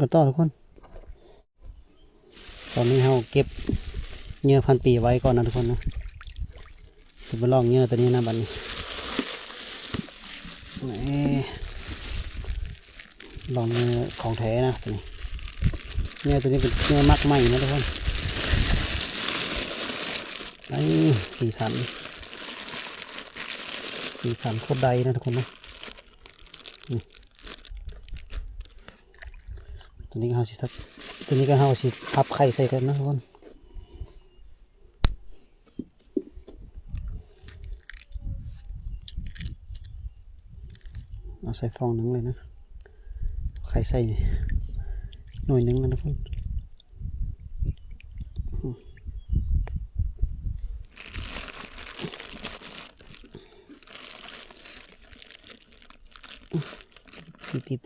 ກັນຕໍ່ທຸກຄົນ. ຕອນນີ້ເຮົາເກັບເຫຍື່ອພັນປີໄວ້ກ່ອນນະທຸກຄົນນະ. ຊິໄປລອງເຫຍື່ອຕົວນີ້ນະບັດນີ້. ນີ້ ລອງເຫຍື່ອຂອງແທ້ນະຕົວນີ້. ເຫຍື່ອຕົວນີ້ເປັນເຫຍື່ອໝາກໄມ້ນະທຸກຄົນ. ນີ້ ສີສັນ ສີສັນໂຄດໄດ້ນະທຸກຄົນນະ. ນີ້ ຕົວນີ້ກໍເຮົາຊິທັບ ຕົວນີ້ກໍເຮົາຊິພັບໄຂ່ໃສ່ກ່ອນນະທຸກຄົນ. ເອົາໃສ່ຟອງໜຶ່ງເລີຍນະ ໄຂ່ໃສ່ໜ່ວຍໜຶ່ງນະທຸກຄົນ.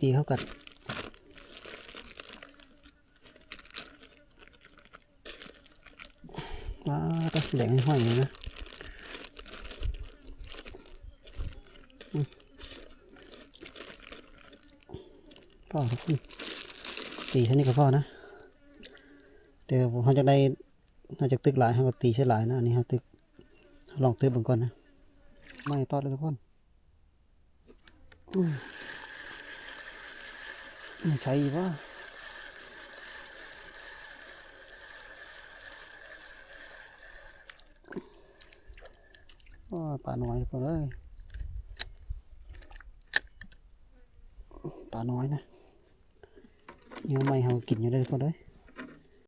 ຕີໆໆ ເຂົ້າກັນ. ວ້າວ ຕາແດງຫ້ອຍເລີຍນະ. ພໍ ຕີເທົ່ານີ້ກໍພໍນະ. ແຕ່ເຮົາຢາກໄດ້ ເຮົາຢາກຕຶກຫຼາຍ ເຮົາກໍຕີໃສ່ຫຼາຍນະ. ອັນນີ້ເຮົາຕຶກ ເຮົາລອງຕຶກເບິ່ງກ່ອນນະ. ໄມ້ຕອດເລີຍທຸກຄົນ. ອືມ ໃສ່ອີກບໍ່? ໂອ້ ປານ້ອຍທຸກຄົນເອີຍ ປານ້ອຍນະ. ເຫຍື່ອໃໝ່ເຮົາກິນຢູ່ເດີທຸກຄົນເອີຍ.